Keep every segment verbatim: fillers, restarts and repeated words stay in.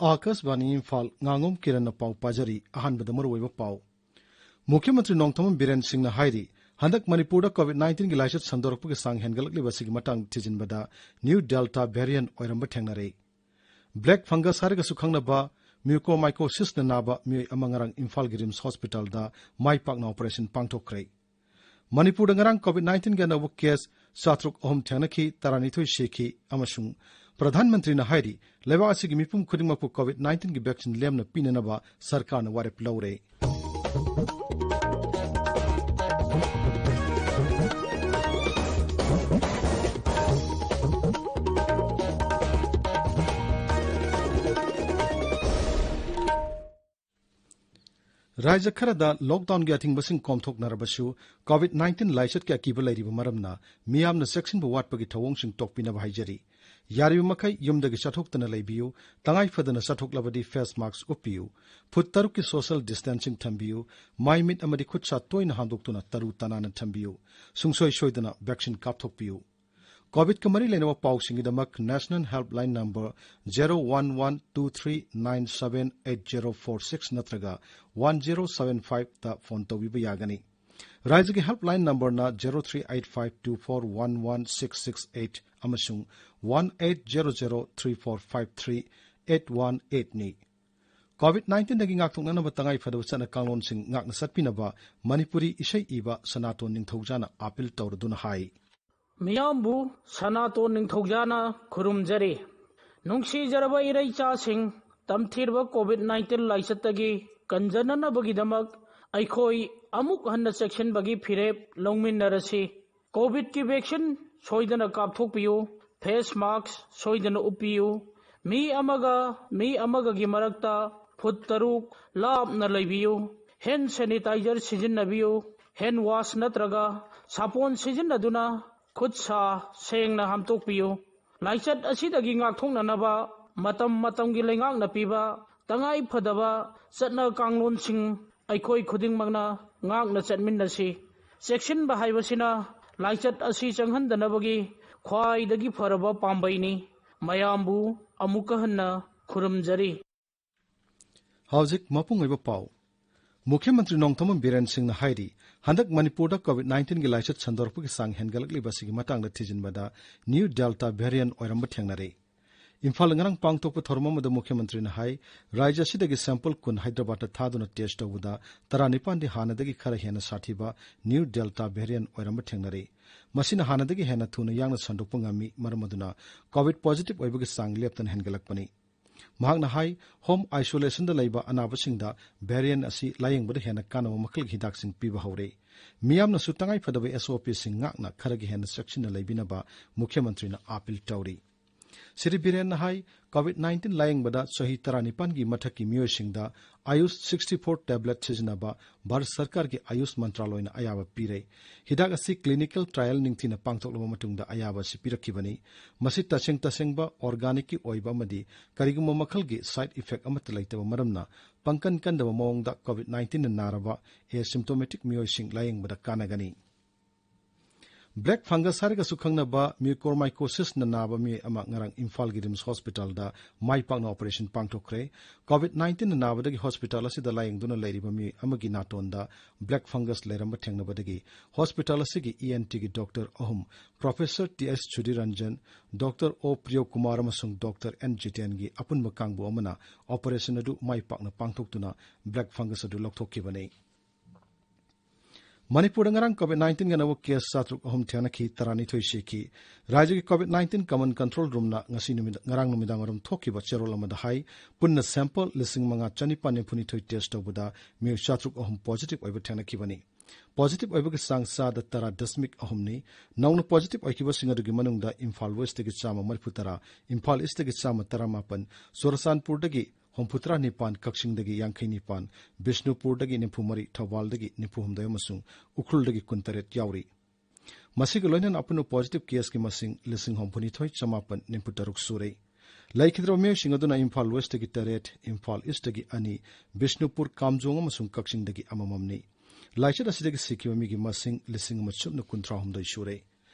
ꯑꯥꯀꯥꯁꯕꯥꯅꯤ ꯏꯝꯐꯥꯜ, ꯉꯥꯉꯣꯝ ꯀꯤꯔꯟꯅ ꯄꯥꯎ ꯄꯥꯖꯔꯤ꯫ ꯑꯍꯥꯟꯕꯗ ꯃꯔꯨꯑꯣꯏꯕ ꯄꯥꯎ꯫ ꯃꯨꯈ꯭ꯌ ꯃꯟꯇ꯭ꯔꯤ ꯅꯣꯡꯊꯣꯝꯕꯝ ꯕꯤꯔꯦꯟ ꯁꯤꯡꯅ ꯍꯥꯏꯔꯤ, ꯍꯟꯗꯛ ꯃꯅꯤꯄꯨꯔꯗ COVID nineteen ꯒꯤ ꯂꯥꯏꯆꯠ ꯁꯟꯗꯣꯔꯛꯄꯒꯤ ꯆꯥꯡ ꯍꯦꯟꯒꯠꯂꯛꯂꯤꯕ ꯑꯁꯤꯒꯤ ꯃꯇꯥꯡꯗ ꯊꯤꯖꯤꯟꯕꯗ new Delta variant ꯑꯣꯏꯔꯝꯕ ꯊꯦꯡꯅꯔꯦ꯫ Black fungus ꯍꯥꯏꯔꯒꯁꯨ ꯈꯪꯅꯕ mucormycosis ꯅ ꯅꯥꯕ ꯃꯤꯑꯣꯏ ꯑꯃ ꯉꯔꯥꯡ ꯏꯝꯐꯥꯜꯒꯤ ꯔꯤꯝꯁ ꯍꯣꯁꯄꯤꯇꯥꯜꯗ ꯃꯥꯏ ꯄꯥꯛꯅ operation ꯄꯥꯡꯊꯣꯛꯈ꯭ꯔꯦ꯫ ꯃꯅꯤꯄꯨꯔꯗ ꯉꯔꯥꯡ COVID nineteen ꯒꯤ ꯑꯅꯧꯕ case ꯆꯥꯇ꯭ꯔꯨꯛ ꯑꯍꯨꯝ ꯊꯦꯡꯅꯈꯤ, ꯇꯔꯥꯅꯤꯊꯣꯏ ꯁꯤꯈꯤ, ꯑꯃꯁꯨꯡ ꯄ꯭ꯔꯙꯥꯟ ꯃꯟꯇ꯭ꯔꯤꯅ ꯍꯥꯏꯔꯤ, ꯂꯩꯕꯥꯛ ꯑꯁꯤꯒꯤ ꯃꯤꯄꯨꯝ ꯈꯨꯗꯤꯡꯃꯛꯄꯨ COVID nineteen ꯒꯤ vaccine ꯂꯦꯝꯅ ꯄꯤꯅꯅꯕ ꯁꯔꯀꯥꯔꯅ ꯋꯥꯔꯦꯞ ꯂꯧꯔꯦ꯫ ꯔꯥꯖ꯭ꯌ ꯈꯔꯗ lockdown ꯒꯤ ꯑꯊꯤꯡꯕꯁꯤꯡ ꯀꯣꯝꯊꯣꯛꯅꯔꯕꯁꯨ, COVID nineteen ꯂꯥꯏꯆꯠꯀꯤ ꯑꯀꯤꯕ ꯂꯩꯔꯤꯕ ꯃꯔꯝꯅ ꯃꯤꯌꯥꯝꯅ ꯆꯦꯛꯁꯤꯟꯕ ꯋꯥꯠꯄꯒꯤ ꯊꯧꯑꯣꯡꯁꯤꯡ ꯇꯣꯛꯄꯤꯅꯕ ꯍꯥꯏꯖꯔꯤ꯫ ꯌꯥꯔꯤꯕ ꯃꯈꯩ ꯌꯨꯝꯗꯒꯤ ꯆꯠꯊꯣꯛꯇꯅ ꯂꯩꯕꯤꯌꯨ꯫ ꯇꯉꯥꯏ ꯐꯗꯅ ꯆꯠꯊꯣꯛꯂꯕꯗꯤ face mask ꯎꯞꯄꯤꯌꯨ꯫ ꯐꯨꯠ ꯇꯔꯨꯛꯀꯤ social distancing ꯊꯝꯕꯤꯌꯨ꯫ ꯃꯥꯏ ꯃꯤꯠ ꯑꯃꯗꯤ ꯈꯨꯠ ꯁꯥ ꯇꯣꯏꯅ ꯍꯥꯝꯗꯣꯛꯇꯨꯅ ꯇꯔꯨ ꯇꯅꯥꯟꯅ ꯊꯝꯕꯤꯌꯨ꯫ ꯁꯨꯡꯁꯣꯏ ꯁꯣꯏꯗꯅ vaccine ꯀꯥꯞꯊꯣꯛꯄꯤꯌꯨ꯫ COVID ꯀ ꯃꯔꯤ ꯂꯩꯅꯕ ꯄꯥꯎꯁꯤꯡꯒꯤꯗꯃꯛ National Helpline number zero one one two three nine seven eight zero four six ꯅꯠꯇ꯭ꯔꯒ one zero seven five ꯇ phone ꯇꯧꯕꯤꯕ ꯌꯥꯒꯅꯤ꯫ ꯔꯥꯖ꯭ꯌꯒꯤ helpline number ꯅ zero three eight five two four one one six six eight ꯑꯃꯁꯨꯡ one eight zero zero three four five three eight one eight ꯅꯤ꯫ COVID nineteen ꯗꯒꯤ ꯉꯥꯛꯊꯣꯛꯅꯅꯕ ꯇꯉꯥꯏ ꯐꯗꯕ ꯆꯠꯅ ꯀꯥꯡꯂꯣꯟꯁꯤꯡ ꯉꯥꯛꯅ ꯆꯠꯄꯤꯅꯕ ꯃꯅꯤꯄꯨꯔꯤ ꯏꯁꯩ ꯏꯕ ꯁꯅꯥꯇꯣꯟ ꯅꯤꯡꯊꯧꯖꯥꯅ appeal ꯇꯧꯔꯗꯨꯅ ꯍꯥꯏ꯫ ꯃꯤꯌꯥꯝꯕꯨ ꯁꯅꯥꯇꯣꯟ ꯅꯤꯡꯊꯧꯖꯥꯅ ꯈꯨꯔꯨꯝꯖꯔꯤ꯫ ꯅꯨꯡꯁꯤꯖꯔꯕ ꯏꯔꯩꯆꯥꯁꯤꯡ, ꯇꯝꯊꯤꯔꯕ COVID nineteen ꯂꯥꯏꯆꯠꯇꯒꯤ ꯀꯟꯖꯅꯅꯕꯒꯤꯗꯃꯛ ꯑꯩꯈꯣꯏ ꯑꯃꯨꯛ ꯍꯟꯅ ꯆꯦꯛꯁꯤꯟꯕꯒꯤ ꯐꯤꯔꯦꯞ ꯂꯧꯃꯤꯟꯅꯔꯁꯤ꯫ COVID ꯀꯤ vaccine ꯁꯣꯏꯗꯅ ꯀꯥꯞꯊꯣꯛꯄꯤꯌꯨ꯫ Face mask ꯁꯣꯏꯗꯅ ꯎꯞꯄꯤꯌꯨ꯫ ꯃꯤ ꯑꯃꯒ ꯃꯤ ꯑꯃꯒꯒꯤ ꯃꯔꯛꯇ ꯐꯨꯠ ꯇꯔꯨꯛ ꯂꯥꯞꯅ ꯂꯩꯕꯤꯌꯨ꯫ Hand sanitizer ꯁꯤꯖꯤꯟꯅꯕꯤꯌꯨ꯫ Hand wash ꯅꯠꯇ꯭ꯔꯒ ꯁꯥꯄꯣꯟ ꯁꯤꯖꯤꯟꯅꯗꯨꯅ ꯈꯨꯠ ꯁꯥ ꯁꯦꯡꯅ ꯍꯥꯝꯗꯣꯛꯄꯤꯌꯨ꯫ ꯂꯥꯏꯆꯠ ꯑꯁꯤꯗꯒꯤ ꯉꯥꯛꯊꯣꯛꯅꯅꯕ ꯃꯇꯝ ꯃꯇꯝꯒꯤ ꯂꯩꯉꯥꯛꯅ ꯄꯤꯕ ꯇꯉꯥꯏ ꯐꯗꯕ ꯆꯠꯅ ꯀꯥꯡꯂꯣꯟꯁꯤꯡ ꯑꯩꯈꯣꯏ ꯈꯨꯗꯤꯡꯃꯛꯅ ꯉꯥꯛꯅ ꯆꯠꯃꯤꯟꯅꯁꯤ꯫ ꯆꯦꯛꯁꯤꯟꯕ ꯍꯥꯏꯕꯁꯤꯅ ꯂꯥꯏꯆꯠ ꯑꯁꯤ ꯆꯪꯍꯟꯗꯅꯕꯒꯤ ꯈ꯭ꯋꯥꯏꯗꯒꯤ ꯐꯔꯕ ꯄꯥꯝꯕꯩꯅꯤ꯫ ꯃꯌꯥꯝꯕꯨ ꯑꯃꯨꯛꯀ ꯍꯟꯅ ꯈꯨꯔꯨꯝꯖꯔꯤ꯫ ꯍꯧꯖꯤꯛ ꯃꯄꯨꯡ ꯑꯣꯏꯕ ꯄꯥꯎ꯫ ꯃꯨꯈ꯭ꯌ ꯃꯟꯇ꯭ꯔꯤ ꯅꯣꯡꯊꯣꯝꯕꯝ ꯕꯤꯔꯦꯟ ꯁꯤꯡꯅ ꯍꯥꯏꯔꯤ, ꯍꯟꯗꯛ ꯃꯅꯤꯄꯨꯔꯗ COVID nineteen ꯒꯤ ꯂꯥꯏꯆꯠ ꯁꯟꯗꯣꯔꯛꯄꯒꯤ ꯆꯥꯡ ꯍꯦꯟꯒꯠꯂꯛꯂꯤꯕ ꯑꯁꯤꯒꯤ ꯃꯇꯥꯡꯗ ꯊꯤꯖꯤꯟꯕꯗ new Delta variant ꯑꯣꯏꯔꯝꯕ ꯊꯦꯡꯅꯔꯦ꯫ ꯏꯝꯐꯥꯜꯗ ꯉꯔꯥꯡ ꯄꯥꯡꯊꯣꯛꯄ ꯊꯧꯔꯝ ꯑꯃꯗ ꯃꯨꯈ꯭ꯌ ꯃꯟꯇ꯭ꯔꯤꯅ ꯍꯥꯏ, ꯔꯥꯖ꯭ꯌ ꯑꯁꯤꯗꯒꯤ sample ꯀꯨꯟ ꯍꯥꯏꯗ꯭ꯔꯕꯥꯗꯇ ꯊꯥꯗꯨꯅ test ꯇꯧꯕꯗ ꯇꯔꯥꯅꯤꯄꯥꯟꯗꯤ ꯍꯥꯟꯅꯗꯒꯤ ꯈꯔ ꯍꯦꯟꯅ ꯁꯥꯊꯤꯕ new Delta variant ꯑꯣꯏꯔꯝꯕ ꯊꯦꯡꯅꯔꯦ꯫ ꯃꯁꯤꯅ ꯍꯥꯟꯅꯗꯒꯤ ꯍꯦꯟꯅ ꯊꯨꯅ ꯌꯥꯡꯅ ꯁꯟꯗꯣꯛꯄ ꯉꯝꯃꯤ, ꯃꯔꯝ ꯑꯗꯨꯅ COVID positive ꯑꯣꯏꯕꯒꯤ ꯆꯥꯡ ꯂꯦꯞꯇꯅ ꯍꯦꯟꯒꯠꯂꯛꯄꯅꯤ꯫ ꯃꯍꯥꯛꯅ ꯍꯥꯏ, home isolation ꯗ ꯂꯩꯕ ꯑꯅꯥꯕꯁꯤꯡꯗ variant ꯑꯁꯤ ꯂꯥꯌꯦꯡꯕꯗ ꯍꯦꯟꯅ ꯀꯥꯟꯅꯕ ꯃꯈꯜꯒꯤ ꯍꯤꯗꯥꯛꯁꯤꯡ ꯄꯤꯕ ꯍꯧꯔꯦ꯫ ꯃꯤꯌꯥꯝꯅꯁꯨ ꯇꯉꯥꯏꯐꯗꯕ S O P ꯁꯤꯡ ꯉꯥꯛꯅ ꯈꯔꯒ ꯍꯦꯟꯅ ꯆꯦꯛꯁꯤꯟꯅ ꯂꯩꯕꯤꯅꯕ ꯃꯨꯈ꯭ꯌ ꯃꯟꯇ꯭ꯔꯤꯅ appeal ꯇꯧꯔꯤ꯫ ꯁ꯭ꯔꯤ ꯕꯤꯔꯦꯟꯅ ꯍꯥꯏ, COVID nineteen ꯂꯥꯌꯦꯡꯕꯗ ꯆꯍꯤ ꯇꯔꯥꯅꯤꯄꯥꯟꯒꯤ ꯃꯊꯛꯀꯤ ꯃꯤꯑꯣꯏꯁꯤꯡꯗ Ayush sixty four tablet ꯁꯤꯖꯤꯟꯅꯕ ꯚꯥꯔꯠ ꯁꯔꯀꯥꯔꯒꯤ ꯑꯌꯨꯁ ꯃꯟꯇ꯭ꯔꯥꯂꯣꯏꯅ ꯑꯌꯥꯕ ꯄꯤꯔꯦ꯫ ꯍꯤꯗꯥꯛ ꯑꯁꯤ clinical trial ꯅꯤꯡꯊꯤꯅ ꯄꯥꯡꯊꯣꯛꯂꯕ ꯃꯇꯨꯡꯗ ꯑꯌꯥꯕ ꯑꯁꯤ ꯄꯤꯔꯛꯈꯤꯕꯅꯤ꯫ ꯃꯁꯤ ꯇꯁꯦꯡ ꯇꯁꯦꯡꯕ organic ꯀꯤ ꯑꯣꯏꯕ ꯑꯃꯗꯤ ꯀꯔꯤꯒꯨꯝꯕ ꯃꯈꯜꯒꯤ side effect ꯑꯃꯠꯇ ꯂꯩꯇꯕ ꯃꯔꯝꯅ ꯄꯪꯀꯟ ꯀꯟꯗꯕ ꯃꯑꯣꯡꯗ COVID nineteen ꯅ ꯅꯥꯔꯕ asymptomatic ꯃꯤꯑꯣꯏꯁꯤꯡ ꯂꯥꯌꯦꯡꯕꯗ ꯀꯥꯟꯅꯒꯅꯤ꯫ Black fungus ꯍꯥꯏꯔꯒꯁꯨ ꯈꯪꯅꯕ mucormycosis ꯅ ꯅꯥꯕ ꯃꯤꯑꯣꯏ ꯑꯃ ꯉꯔꯥꯡ ꯏꯝꯐꯥꯜꯒꯤ RIMS hospital ꯗ ꯃꯥꯏ ꯄꯥꯛꯅ operation ꯄꯥꯡꯊꯣꯛꯈ꯭ꯔꯦ꯫ COVID nineteen ꯅ ꯅꯥꯕꯗꯒꯤ hospital ꯑꯁꯤꯗ ꯂꯥꯌꯦꯡꯗꯨꯅ ꯂꯩꯔꯤꯕ ꯃꯤꯑꯣꯏ ꯑꯃꯒꯤ ꯅꯥꯇꯣꯟꯗ black fungus ꯂꯩꯔꯝꯕ ꯊꯦꯡꯅꯕꯗꯒꯤ hospital ꯑꯁꯤꯒꯤ E N T ꯒꯤ doctor ꯑꯍꯨꯝ, Professor T S Sudhir Ranjan, Doctor O ꯄ꯭ꯔꯤꯌꯣ Kumar ꯑꯃꯁꯨꯡ Doctor N ꯖꯤꯇꯦꯟꯒꯤ ꯑꯄꯨꯟꯕ ꯀꯥꯡꯕꯨ ꯑꯃꯅ operation ꯑꯗꯨ ꯃꯥꯏ ꯄꯥꯛꯅ ꯄꯥꯡꯊꯣꯛꯇꯨꯅ black fungus ꯑꯗꯨ ꯂꯧꯊꯣꯛꯈꯤꯕꯅꯤ꯫ ꯃꯅꯤꯄꯨꯔꯗ ꯉꯔꯥꯡ COVID nineteen ꯒꯤ ꯑꯅꯧꯕ case ꯆꯥꯇ꯭ꯔꯨꯛ ꯑꯍꯨꯝ ꯊꯦꯡꯅꯈꯤ, ꯇꯔꯥꯅꯤꯊꯣꯏ ꯁꯤꯈꯤ꯫ ꯔꯥꯖ꯭ꯌꯒꯤ COVID nineteen command control room ꯅ ꯉꯁꯤ ꯅꯨꯃꯤꯗꯥꯡ, ꯉꯔꯥꯡ ꯅꯨꯃꯤꯗꯥꯡ ꯋꯥꯏꯔꯝ ꯊꯣꯛꯈꯤꯕ ꯆꯦꯔꯣꯜ ꯑꯃꯗ ꯍꯥꯏ, ꯄꯨꯟꯅ sample ꯂꯤꯁꯤꯡ ꯃꯉꯥ ꯆꯅꯤꯄꯥꯟ ꯅꯤꯐꯨꯅꯤꯊꯣꯏ test ꯇꯧꯕꯗ ꯃꯤꯑꯣꯏ ꯆꯥꯇ꯭ꯔꯨꯛ ꯑꯍꯨꯝ positive ꯑꯣꯏꯕ ꯊꯦꯡꯅꯈꯤꯕꯅꯤ꯫ Positive ꯑꯣꯏꯕꯒꯤ ꯆꯥꯡ ꯆꯥꯗ ꯇꯔꯥ ꯗꯁꯃꯤꯛ ꯑꯍꯨꯝꯅꯤ꯫ ꯅꯧꯅ positive ꯑꯣꯏꯈꯤꯕꯁꯤꯡ ꯑꯗꯨꯒꯤ ꯃꯅꯨꯡꯗ ꯏꯝꯐꯥꯜ West ꯇꯒꯤ ꯆꯥꯝꯃ ꯃꯔꯤꯐꯨ ꯇꯔꯥ, ꯏꯝꯐꯥꯜ East ꯇꯒꯤ ꯆꯥꯝꯃ ꯇꯔꯥꯃꯥꯄꯟ, ꯆꯨꯔꯆꯥꯟꯄꯨꯔꯗꯒꯤ ꯍꯨꯝꯐꯨꯇꯔꯥ ꯅꯤꯄꯥꯟ, ꯀꯛꯆꯤꯡꯗꯒꯤ ꯌꯥꯡꯈꯩ ꯅꯤꯄꯥꯟ, ꯕꯤꯁꯅꯨꯄꯨꯔꯗꯒꯤ ꯅꯤꯐꯨ ꯃꯔꯤ, ꯊꯧꯕꯥꯜꯗꯒꯤ ꯅꯤꯐꯨ ꯍꯨꯝꯗꯣꯏ ꯑꯃꯁꯨꯡ ꯎꯈ꯭ꯔꯨꯜꯗꯒꯤ ꯀꯨꯟꯇꯔꯦꯠ ꯌꯥꯎꯔꯤ꯫ ꯃꯁꯤꯒ ꯂꯣꯏꯅꯅ ꯑꯄꯨꯟꯕ positive case ꯀꯤ ꯃꯁꯤꯡ ꯂꯤꯁꯤꯡ ꯍꯨꯝꯐꯨꯅꯤꯊꯣꯏ ꯆꯃꯥꯄꯟ ꯅꯤꯐꯨꯇꯔꯨꯛ ꯁꯨꯔꯦ꯫ ꯂꯩꯈꯤꯗ꯭ꯔꯕ ꯃꯤꯑꯣꯏꯁꯤꯡ ꯑꯗꯨꯅ ꯏꯝꯐꯥꯜ West ꯇꯒꯤ ꯇꯔꯦꯠ, ꯏꯝꯐꯥꯜ East ꯇꯒꯤ ꯑꯅꯤ, ꯕꯤꯁꯅꯨꯄꯨꯔ, ꯀꯥꯝꯖꯣꯡ ꯑꯃꯁꯨꯡ ꯀꯛꯆꯤꯡꯗꯒꯤ ꯑꯃꯃꯝꯅꯤ꯫ ꯂꯥꯏꯆꯠ ꯑꯁꯤꯗꯒꯤ ꯁꯤꯈꯤꯕ ꯃꯤꯒꯤ ꯃꯁꯤꯡ ꯂꯤꯁꯤꯡ ꯑꯃ ꯁꯨꯞꯅ ꯀꯨꯟꯊ꯭ꯔꯥ ꯍꯨꯝꯗꯣꯏ ꯁꯨꯔꯦ꯫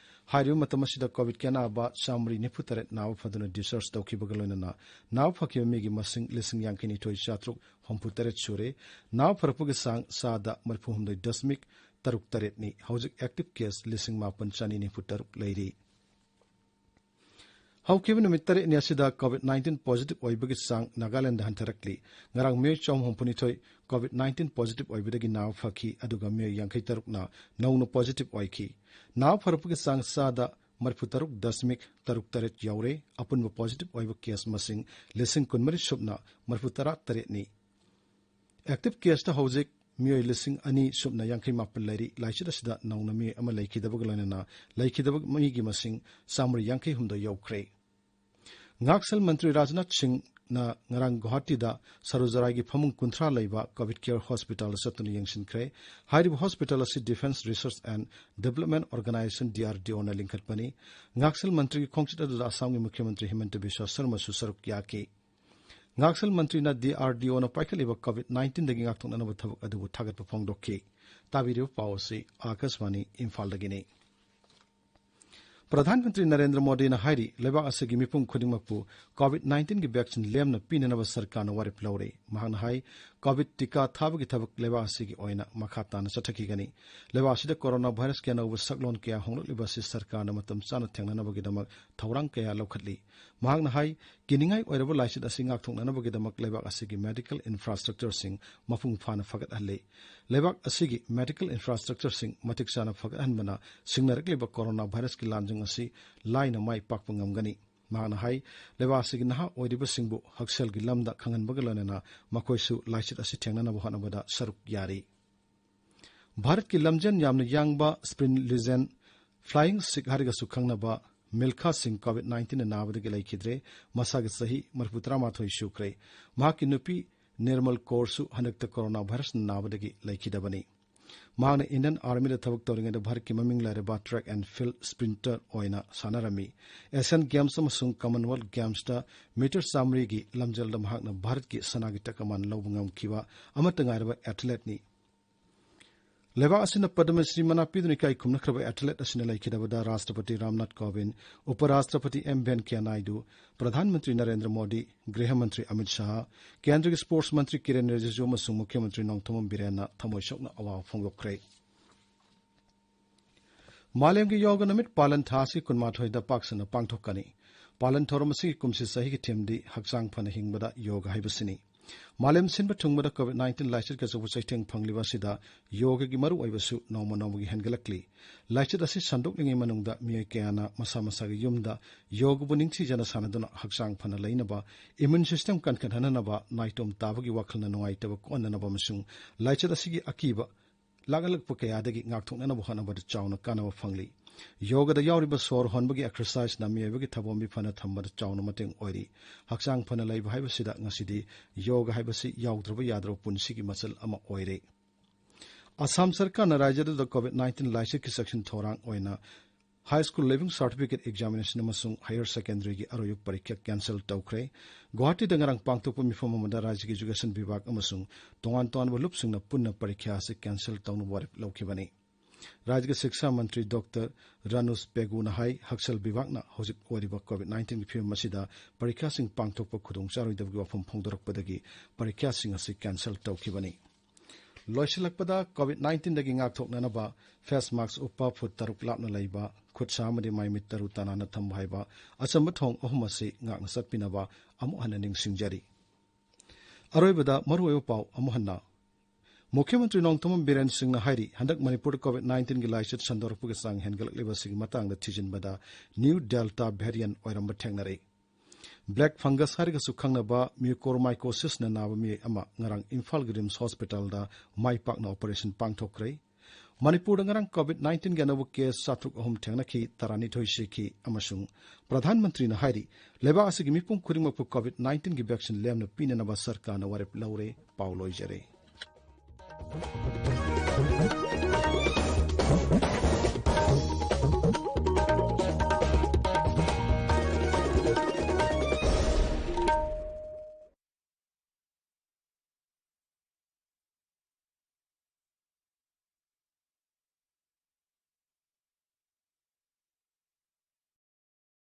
ꯍꯥꯏꯔꯤꯕ ꯃꯇꯝ ꯑꯁꯤꯗ ꯀꯣꯚꯤꯗꯀꯤ ꯑꯅꯥꯕ ꯆꯥꯃꯔꯤ ꯅꯤꯐꯨ ꯇꯔꯦꯠ ꯅꯥꯕ ꯐꯗꯨꯅ discharge ꯇꯧꯈꯤꯕꯒ ꯂꯣꯏꯅꯅ ꯅꯥꯕ ꯐꯈꯤꯕ ꯃꯤꯒꯤ ꯃꯁꯤꯡ ꯂꯤꯁꯤꯡ ꯌꯥꯡꯈꯩ ꯅꯤꯊꯣꯏ ꯆꯥꯇ꯭ꯔꯨꯛ ꯍꯨꯝꯐꯨ ꯇꯔꯦꯠ ꯁꯨꯔꯦ꯫ ꯅꯥꯕ ꯐꯔꯛꯄꯒꯤ ꯆꯥꯡ ꯆꯥꯗ ꯃꯔꯤꯐꯨ ꯍꯨꯝꯗꯣꯏ ꯗꯁꯃꯤꯛ ꯇꯔꯨꯛ ꯇꯔꯦꯠꯅꯤ꯫ ꯍꯧꯖꯤꯛ active case ꯂꯤꯁꯤꯡ ꯃꯥꯄꯟ ꯆꯅꯤ ꯅꯤꯐꯨ ꯇꯔꯨꯛ ꯂꯩꯔꯤ꯫ ꯍꯧꯈꯤꯕ ꯅꯨꯃꯤꯠ ꯇꯔꯦꯠꯅꯤ ꯑꯁꯤꯗ COVID nineteen positive ꯑꯣꯏꯕꯒꯤ ꯆꯥꯡ ꯅꯥꯒꯥꯂꯦꯟꯗ ꯍꯟꯊꯔꯛꯂꯤ꯫ ꯉꯔꯥꯡ ꯃꯤꯑꯣꯏ ꯆꯍꯨꯝ ꯍꯨꯝꯐꯨ ꯅꯤꯊꯣꯏ COVID nineteen positive ꯑꯣꯏꯕꯗꯒꯤ ꯅꯥꯕ ꯐꯈꯤ, ꯑꯗꯨꯒ ꯃꯤꯑꯣꯏ ꯌꯥꯡꯈꯩ ꯇꯔꯨꯛꯅ ꯅꯧꯅ positive ꯑꯣꯏꯈꯤ꯫ ꯅꯥꯕ ꯐꯔꯛꯄꯒꯤ ꯆꯥꯡ ꯆꯥꯗ ꯃꯔꯤꯐꯨ ꯇꯔꯨꯛ ꯗꯁꯃꯤꯛ ꯇꯔꯨꯛ ꯇꯔꯦꯠ ꯌꯧꯔꯦ꯫ ꯑꯄꯨꯟꯕ positive ꯑꯣꯏꯕ case ꯃꯁꯤꯡ ꯂꯤꯁꯤꯡ ꯀꯨꯟꯃꯔꯤ ꯁꯨꯞꯅ ꯃꯔꯤꯐꯨ ꯇꯔꯥ ꯇꯔꯦꯠꯅꯤ꯫ Active caseꯇ ꯍꯧꯖꯤꯛ ꯃꯤꯑꯣꯏ ꯂꯤꯁꯤꯡ ꯑꯅꯤ ꯁꯨꯞꯅ ꯌꯥꯡꯈꯩ ꯃꯥꯄꯟ ꯂꯩꯔꯤ꯫ ꯂꯥꯏꯆꯠ ꯑꯁꯤꯗ ꯅꯧꯅ ꯃꯤꯑꯣꯏ ꯑꯃ ꯂꯩꯈꯤꯗꯕꯒ ꯂꯣꯏꯅꯅ ꯂꯩꯈꯤꯗꯕ ꯃꯤꯒꯤ ꯃꯁꯤꯡ ꯆꯥꯃꯔꯤ ꯌꯥꯡꯈꯩ ꯍꯨꯝꯗꯣꯏ ꯌꯧꯈ꯭ꯔꯦ꯫ ꯉꯥꯛꯁꯦꯜ ꯃꯟꯇ꯭ꯔꯤ ꯔꯥꯖꯅꯥꯊ ꯁꯤꯡꯅ ꯉꯔꯥꯡ ꯒꯨꯋꯥꯍꯥꯇꯤꯗ ꯁꯔꯨꯖꯔꯥꯏꯒꯤ ꯐꯃꯨꯡ ꯀꯨꯟꯊ꯭ꯔꯥ ꯂꯩꯕ COVID care hospitalꯗ ꯆꯠꯇꯨꯅ ꯌꯦꯡꯁꯤꯟꯈ꯭ꯔꯦ꯫ ꯍꯥꯏꯔꯤꯕ hospital ꯑꯁꯤ Defence Research and Development Organization, DRDOꯅ ꯂꯤꯡꯈꯠꯄꯅꯤ꯫ ꯉꯥꯛꯁꯦꯜ ꯃꯟꯇ꯭ꯔꯤꯒꯤ ꯈꯣꯡꯆꯠ ꯑꯗꯨꯗ ꯑꯁꯥꯝꯒꯤ ꯃꯨꯈ꯭ꯌ ꯃꯟꯇ꯭ꯔꯤ ꯍꯤꯃꯟꯇ ꯕꯤꯁ꯭ꯋ ꯁꯔꯃꯁꯨ ꯁꯔꯨꯛ ꯌꯥꯈꯤ꯫ ꯉꯥꯛꯁꯦꯜ ꯃꯟꯇ꯭ꯔꯤꯅ DRDOꯅ ꯄꯥꯏꯈꯠꯂꯤꯕ COVID nineteenꯗꯒꯤ ꯉꯥꯛꯊꯣꯛꯅꯅꯕ ꯊꯕꯛ ꯑꯗꯨꯕꯨ ꯊꯥꯒꯠꯄ ꯐꯣꯡꯗꯣꯛꯈꯤ꯫ ꯇꯥꯕꯤꯔꯤꯕ ꯄꯥꯎ ꯑꯁꯤ ꯑꯥꯀꯥꯁꯕꯥꯅꯤ ꯏꯝꯐꯥꯜꯗꯒꯤꯅꯤ꯫ ꯄ꯭ꯔꯙꯥꯟ ꯃꯟꯇ꯭ꯔꯤ ꯅꯔꯦꯟꯗ꯭ꯔ ꯃꯣꯗꯤꯅ ꯍꯥꯏꯔꯤ, ꯂꯩꯕꯥꯛ ꯑꯁꯤꯒꯤ ꯃꯤꯄꯨꯝ ꯈꯨꯗꯤꯡꯃꯛꯄꯨ COVID nineteenꯒꯤ vaccine ꯂꯦꯝꯅ ꯄꯤꯅꯅꯕ ꯁꯔꯀꯥꯔꯅ ꯋꯥꯔꯦꯞ ꯂꯧꯔꯦ꯫ ꯃꯍꯥꯛꯅ ꯍꯥꯏ, COVID ꯇꯤꯀꯥ ꯊꯥꯕꯒꯤ ꯊꯕꯛ ꯂꯩꯕꯥꯛ ꯑꯁꯤꯒꯤ ꯑꯣꯏꯅ ꯃꯈꯥ ꯇꯥꯅ ꯆꯠꯊꯈꯤꯒꯅꯤ꯫ ꯂꯩꯕꯥꯛ ꯑꯁꯤꯗ ꯀꯣꯔꯣꯅꯥ ꯚꯥꯏꯔꯁꯀꯤ ꯑꯅꯧꯕ ꯁꯛꯂꯣꯟ ꯀꯌꯥ ꯍꯣꯡꯂꯛꯂꯤꯕ ꯑꯁꯤ ꯁꯔꯀꯥꯔꯅ ꯃꯇꯝ ꯆꯥꯅ ꯊꯦꯡꯅꯅꯕꯒꯤꯗꯃꯛ ꯊꯧꯔꯥꯡ ꯀꯌꯥ ꯂꯧꯈꯠꯂꯤ꯫ ꯃꯍꯥꯛꯅ ꯍꯥꯏ, ꯀꯤꯅꯤꯡꯉꯥꯏ ꯑꯣꯏꯔꯕ ꯂꯥꯏꯆꯠ ꯑꯁꯤ ꯉꯥꯛꯊꯣꯛꯅꯅꯕꯒꯤꯗꯃꯛ ꯂꯩꯕꯥꯛ ꯑꯁꯤꯒꯤ medical infrastructureꯁꯤꯡ ꯃꯄꯨꯡ ꯐꯥꯅ ꯐꯒꯠꯍꯜꯂꯤ꯫ ꯂꯩꯕꯥꯛ ꯑꯁꯤꯒꯤ medical infrastructureꯁꯤꯡ ꯃꯇꯤꯛ ꯆꯥꯅ ꯐꯒꯠꯍꯟꯕꯅ ꯁꯤꯡꯅꯔꯛꯂꯤꯕ ꯀꯣꯔꯣꯅꯥ ꯚꯥꯏꯔꯁꯀꯤ ꯂꯥꯟꯖꯪ ꯑꯁꯤ ꯂꯥꯏꯅ ꯃꯥꯏ ꯄꯥꯛꯄ ꯉꯝꯒꯅꯤ꯫ ꯃꯍꯥꯛꯅ ꯍꯥꯏ, ꯂꯩꯕꯥꯛ ꯑꯁꯤꯒꯤ ꯅꯍꯥ ꯑꯣꯏꯔꯤꯕꯁꯤꯡꯕꯨ ꯍꯛꯁꯦꯜꯒꯤ ꯂꯝꯗ ꯈꯪꯍꯟꯕꯒ ꯂꯣꯏꯅꯅ ꯃꯈꯣꯏꯁꯨ ꯂꯥꯏꯆꯠ ꯑꯁꯤ ꯊꯦꯡꯅꯅꯕ ꯍꯣꯠꯅꯕꯗ ꯁꯔꯨꯛ ꯌꯥꯔꯤ꯫ ꯚꯥꯔꯠꯀꯤ ꯂꯝꯖꯦꯟ ꯌꯥꯝꯅ ꯌꯥꯡꯕ sprint legend Flying Sikh ꯍꯥꯏꯔꯒꯁꯨ ꯈꯪꯅꯕ ꯃꯤꯜꯈꯥ ꯁꯤꯡ COVID nineteenꯅ ꯅꯥꯕꯗꯒꯤ ꯂꯩꯈꯤꯗ꯭ꯔꯦ꯫ ꯃꯁꯥꯒꯤ ꯆꯍꯤ ꯃꯔꯤꯐꯨ ꯇꯔꯥꯃꯥꯊꯣꯏ ꯁꯨꯈ꯭ꯔꯦ꯫ ꯃꯍꯥꯛꯀꯤ ꯅꯨꯄꯤ ꯅꯤꯔꯃꯜ ꯀꯧꯔꯁꯨ ꯍꯟꯗꯛꯇ ꯀꯣꯔꯣꯅꯥ ꯚꯥꯏꯔꯁꯅ ꯅꯥꯕꯗꯒꯤ ꯂꯩꯈꯤꯗꯕꯅꯤ꯫ ꯃꯍꯥꯛꯅ Indian Armyꯗ ꯊꯕꯛ ꯇꯧꯔꯤꯉꯩꯗ ꯚꯥꯔꯠꯀꯤ ꯃꯃꯤꯡ ꯂꯩꯔꯕ track and field sprinter ꯑꯣꯏꯅ ꯁꯥꯟꯅꯔꯝꯃꯤ꯫ Asian Games ꯑꯃꯁꯨꯡ Commonwealth Gamesꯇ ꯃꯤꯇꯔ ꯆꯥꯃꯔꯤꯒꯤ ꯂꯝꯖꯦꯜꯗ ꯃꯍꯥꯛꯅ ꯚꯥꯔꯠꯀꯤ ꯁꯅꯥꯒꯤ ꯇꯀꯃꯥꯟ ꯂꯧꯕ ꯉꯝꯈꯤꯕ ꯑꯃꯠꯇ ꯉꯥꯏꯔꯕ athleteꯅꯤ꯫ ꯂꯩꯕꯥꯛ ꯑꯁꯤꯅ ꯄꯗꯃ ꯁ꯭ꯔꯤ ꯃꯅꯥ ꯄꯤꯗꯨꯅ ꯏꯀꯥꯏ ꯈꯨꯝꯅꯈ꯭ꯔꯕ ꯑꯦꯊꯂꯦꯠ ꯑꯁꯤꯅ ꯂꯩꯈꯤꯗꯕꯗ ꯔꯥꯁꯇ꯭ꯔꯄꯇꯤ ꯔꯥꯝꯅꯥꯊ ꯀꯣꯕꯤꯟꯗ, ꯎꯄꯔꯥꯁꯇ꯭ꯔꯄꯇꯤ ꯑꯦꯝ ꯚꯦꯟꯀꯌꯥ ꯅꯥꯏꯗꯨ, ꯄ꯭ꯔꯙꯥꯟ ꯃꯟꯇ꯭ꯔꯤ ꯅꯔꯦꯟꯗ꯭ꯔ ꯃꯣꯗꯤ, ꯒ꯭ꯔꯤꯍ ꯃꯟꯇ꯭ꯔꯤ ꯑꯃꯤꯠ ꯁꯥꯍ, ꯀꯦꯟꯗ꯭ꯔꯒꯤ ꯁ꯭ꯄꯣꯔꯠꯁ ꯃꯟꯇ꯭ꯔꯤ ꯀꯤꯔꯦꯟ ꯔꯤꯖꯤꯖꯨ ꯑꯃꯁꯨꯡ ꯃꯨꯈ꯭ꯌ ꯃꯟꯇ꯭ꯔꯤ ꯅꯣꯡꯊꯣꯝꯕꯝ ꯕꯤꯔꯦꯟꯅ ꯊꯃꯣꯏ ꯁꯣꯛꯅ ꯑꯋꯥꯕ ꯐꯣꯡꯗꯣꯛꯈ꯭ꯔꯦ꯫ ꯃꯥꯂꯦꯝꯒꯤ ꯌꯣꯒ ꯅꯨꯃꯤꯠ ꯄꯥꯂꯟ ꯊꯥ ꯑꯁꯤ ꯀꯨꯟꯃꯥꯊꯣꯏꯗ ꯄꯥꯛ ꯁꯟꯅ ꯄꯥꯡꯊꯣꯛꯀꯅꯤ꯫ ꯄꯥꯂꯟ ꯊꯧꯔꯝ ꯑꯁꯤꯒꯤ ꯀꯨꯝꯁꯤ ꯆꯍꯤꯒꯤ ꯊꯤꯝꯗꯤ ꯍꯛꯆꯥꯡ ꯐꯅ ꯍꯤꯡꯕꯗ ꯌꯣꯒ ꯍꯥꯏꯕꯁꯤꯅꯤ꯫ ꯃꯥꯂꯦꯝ ꯁꯤꯟꯕ ꯊꯨꯡꯕꯗ ꯀꯣꯚꯤꯗ ꯅꯥꯏꯟꯇꯤꯟ ꯂꯥꯏꯆꯠꯀꯤ ꯑꯆꯧꯕ ꯆꯩꯊꯦꯡ ꯐꯪꯂꯤꯕ ꯑꯁꯤꯗ ꯌꯣꯒꯒꯤ ꯃꯔꯨꯑꯣꯏꯕꯁꯨ ꯅꯣꯡꯃ ꯅꯣꯡꯃꯒꯤ ꯍꯦꯟꯒꯠꯂꯛꯂꯤ꯫ ꯂꯥꯏꯆꯠ ꯑꯁꯤ ꯁꯟꯗꯣꯛꯂꯤꯉꯩ ꯃꯅꯨꯡꯗ ꯃꯤꯑꯣꯏ ꯀꯌꯥꯅ ꯃꯁꯥ ꯃꯁꯥꯒꯤ ꯌꯨꯝꯗ ꯌꯣꯒꯕꯨ ꯅꯤꯡꯊꯤꯖꯅ ꯁꯥꯟꯅꯗꯨꯅ ꯍꯛꯆꯥꯡ ꯐꯅ ꯂꯩꯅꯕ, ꯏꯃ꯭ꯌꯨꯟ ꯁꯤꯁꯇꯦꯝ ꯀꯟꯈꯠꯍꯟꯅꯅꯕ, ꯅꯥꯏꯇꯣꯝ ꯇꯥꯕꯒꯤ ꯋꯥꯈꯜꯅ ꯅꯨꯡꯉꯥꯏꯇꯕ ꯀꯣꯛꯍꯟꯅꯅꯕ ꯑꯃꯁꯨꯡ ꯂꯥꯏꯆꯠ ꯑꯁꯤꯒꯤ ꯑꯀꯤꯕ ꯂꯥꯛꯂꯛꯄ ꯀꯌꯥꯗꯒꯤ ꯉꯥꯛꯊꯣꯛꯅꯅꯕ ꯍꯣꯠꯅꯕꯗ ꯆꯥꯎꯅ ꯀꯥꯟꯅꯕ ꯐꯪꯂꯤ꯫ ꯌꯣꯒꯗ ꯌꯥꯎꯔꯤꯕ ꯁꯣꯔ ꯍꯣꯟꯕꯒꯤ ꯑꯦꯛꯁꯔꯁꯥꯏꯖꯅ ꯃꯤꯑꯣꯏꯕꯒꯤ ꯊꯕꯣꯝꯕꯤ ꯐꯅ ꯊꯝꯕꯗ ꯆꯥꯎꯅ ꯃꯇꯦꯡ ꯑꯣꯏꯔꯤ꯫ ꯍꯛꯆꯥꯡ ꯐꯅ ꯂꯩꯕ ꯍꯥꯏꯕꯁꯤꯗ ꯉꯁꯤꯗꯤ ꯌꯣꯒ ꯍꯥꯏꯕꯁꯤ ꯌꯥꯎꯗ꯭ꯔꯕ ꯌꯥꯗ꯭ꯔꯕ ꯄꯨꯟꯁꯤꯒꯤ ꯃꯆꯜ ꯑꯃ ꯑꯣꯏꯔꯦ꯫ ꯑꯁꯥꯝ ꯁꯔꯀꯥꯔꯅ ꯔꯥꯖ꯭ꯌꯗꯨꯗ ꯀꯣꯚꯤꯗ ꯅꯥꯏꯟꯇꯤꯟ ꯂꯥꯏꯆꯠꯀꯤ ꯆꯦꯛꯁꯤꯟ ꯊꯧꯔꯥꯡ ꯑꯣꯏꯅ high school leaving certificate examination ꯑꯃꯁꯨꯡ ꯍꯥꯌꯔ ꯁꯦꯀꯦꯟꯗꯔꯤꯒꯤ ꯑꯔꯣꯏꯕ ꯄꯔꯤꯈ꯭ꯌꯥ ꯀꯦꯟꯁꯦꯜ ꯇꯧꯈ꯭ꯔꯦ꯫ ꯒꯨꯋꯥꯍꯥꯇꯤꯗ ꯉꯔꯥꯡ ꯄꯥꯡꯊꯣꯛꯄ ꯃꯤꯐꯝ ꯑꯃꯗ ꯔꯥꯖ꯭ꯌꯒꯤ ꯏꯖꯨꯀꯦꯁꯟ ꯕꯤꯚꯥꯒ ꯑꯃꯁꯨꯡ ꯇꯣꯉꯥꯟ ꯇꯣꯉꯥꯟꯕ ꯂꯨꯞꯁꯤꯡꯅ ꯄꯨꯟꯅ ꯄꯔꯤꯈ꯭ꯌꯥ ꯑꯁꯤ ꯀꯦꯟꯁꯦꯜ ꯇꯧꯅꯕ ꯋꯥꯔꯦꯞ ꯂꯧꯈꯤꯕꯅꯤ꯫ ꯔꯥꯖ꯭ꯌꯒꯤ ꯁꯤꯛꯁꯥ ꯃꯟꯇ꯭ꯔꯤ ꯗꯣꯛꯇꯔ ꯔꯥꯅꯨꯖ ꯄꯦꯒꯨꯅ ꯍꯥꯏ, ꯍꯛꯁꯦꯜ ꯕꯤꯚꯥꯒꯅ ꯍꯧꯖꯤꯛ ꯑꯣꯏꯔꯤꯕ ꯀꯣꯚꯤꯗ ꯅꯥꯏꯟꯇꯤꯟꯒꯤ ꯐꯤꯕꯝ ꯑꯁꯤꯗ ꯄꯔꯤꯈ꯭ꯌꯥꯁꯤꯡ ꯄꯥꯡꯊꯣꯛꯄ ꯈꯨꯗꯣꯡꯆꯥꯔꯣꯏꯗꯕꯒꯤ ꯋꯥꯐꯝ ꯐꯣꯡꯗꯣꯔꯛꯄꯗꯒꯤ ꯄꯔꯤꯈ꯭ꯌꯥꯁꯤꯡ ꯑꯁꯤ ꯀꯦꯟꯁꯦꯜ ꯇꯧꯈꯤꯕꯅꯤ꯫ ꯂꯣꯏꯁꯤꯜꯂꯛꯄꯗ, ꯀꯣꯚꯤꯗ ꯅꯥꯏꯟꯇꯤꯟꯗꯒꯤ ꯉꯥꯛꯊꯣꯛꯅꯅꯕ ꯐꯦꯁ ꯃꯥꯛꯁ ꯎꯞꯄ, ꯐꯨꯠ ꯇꯔꯨꯛ ꯂꯥꯞꯅ ꯂꯩꯕ, ꯈꯨꯠ ꯁꯥ ꯑꯃꯗꯤ ꯃꯥꯏ ꯃꯤꯠ ꯇꯔꯨ ꯇꯅꯥꯟꯅ ꯊꯝꯕ ꯍꯥꯏꯕ ꯑꯆꯝꯕ ꯊꯧꯑꯣꯡ ꯑꯍꯨꯝ ꯑꯁꯤ ꯉꯥꯛꯅ ꯆꯠꯄꯤꯅꯕ ꯑꯃꯨꯛ ꯍꯟꯅ ꯅꯤꯡꯁꯤꯡꯖꯔꯤ꯫ ꯑꯔꯣꯏꯕꯗ ꯃꯔꯨꯑꯣꯏꯕ ꯄꯥꯎ ꯑꯃꯨꯛ ꯍꯟꯅ꯫ ꯃꯨꯈ꯭ꯌ ꯃꯟꯇ꯭ꯔꯤ ꯅꯣꯡꯊꯣꯝꯕꯝ ꯕꯤꯔꯦꯟ ꯁꯤꯡꯅ ꯍꯥꯏꯔꯤ, ꯍꯟꯗꯛ ꯃꯅꯤꯄꯨꯔꯗ ꯀꯣꯚꯤꯗ ꯅꯥꯏꯟꯇꯤꯟꯒꯤ ꯂꯥꯏꯆꯠ ꯁꯟꯗꯣꯔꯛꯄꯒꯤ ꯆꯥꯡ ꯍꯦꯟꯒꯠꯂꯛꯂꯤꯕ ꯑꯁꯤꯒꯤ ꯃꯇꯥꯡꯗ ꯊꯤꯖꯤꯟꯕꯗ ꯅ꯭ꯌꯨ ꯗꯦꯜꯇꯥ ꯚꯦꯔꯤꯌꯟ ꯑꯣꯏꯔꯝꯕ ꯊꯦꯡꯅꯔꯦ꯫ ꯕ꯭ꯂꯦꯛ ꯐꯪꯒꯁ ꯍꯥꯏꯔꯒꯁꯨ ꯈꯪꯅꯕ ꯃ꯭ꯌꯨꯀꯣꯔꯃꯥꯏꯀꯣꯁꯤꯁꯅ ꯅꯥꯕ ꯃꯤꯑꯣꯏ ꯑꯃ ꯉꯔꯥꯡ ꯏꯝꯐꯥꯜꯒꯤ ꯔꯤꯝꯁ ꯍꯣꯁꯄꯤꯇꯥꯜꯗ ꯃꯥꯏ ꯄꯥꯛꯅ ꯑꯣꯄꯔꯦꯁꯟ ꯄꯥꯡꯊꯣꯛꯈ꯭ꯔꯦ꯫ ꯃꯅꯤꯄꯨꯔꯗ ꯉꯔꯥꯡ ꯀꯣꯚꯤꯗ ꯅꯥꯏꯟꯇꯤꯟꯒꯤ ꯑꯅꯧꯕ ꯀꯦꯁ ꯆꯥꯇ꯭ꯔꯨꯛ ꯑꯍꯨꯝ ꯊꯦꯡꯅꯈꯤ, ꯇꯔꯥꯅꯤꯊꯣꯏ ꯁꯤꯈꯤ ꯑꯃꯁꯨꯡ ꯄ꯭ꯔꯙꯥꯟ ꯃꯟꯇ꯭ꯔꯤꯅ ꯍꯥꯏꯔꯤ, ꯂꯩꯕꯥꯛ ꯑꯁꯤꯒꯤ ꯃꯤꯄꯨꯝ ꯈꯨꯗꯤꯡꯃꯛꯄꯨ ꯀꯣꯚꯤꯗ ꯅꯥꯏꯟꯇꯤꯟꯒꯤ ꯚꯦꯛꯁꯤꯟ ꯂꯦꯝꯅ ꯄꯤꯅꯅꯕ ꯁꯔꯀꯥꯔꯅ ꯋꯥꯔꯦꯞ ꯂꯧꯔꯦ꯫ ꯄꯥꯎ ꯂꯣꯏꯖꯔꯦ꯫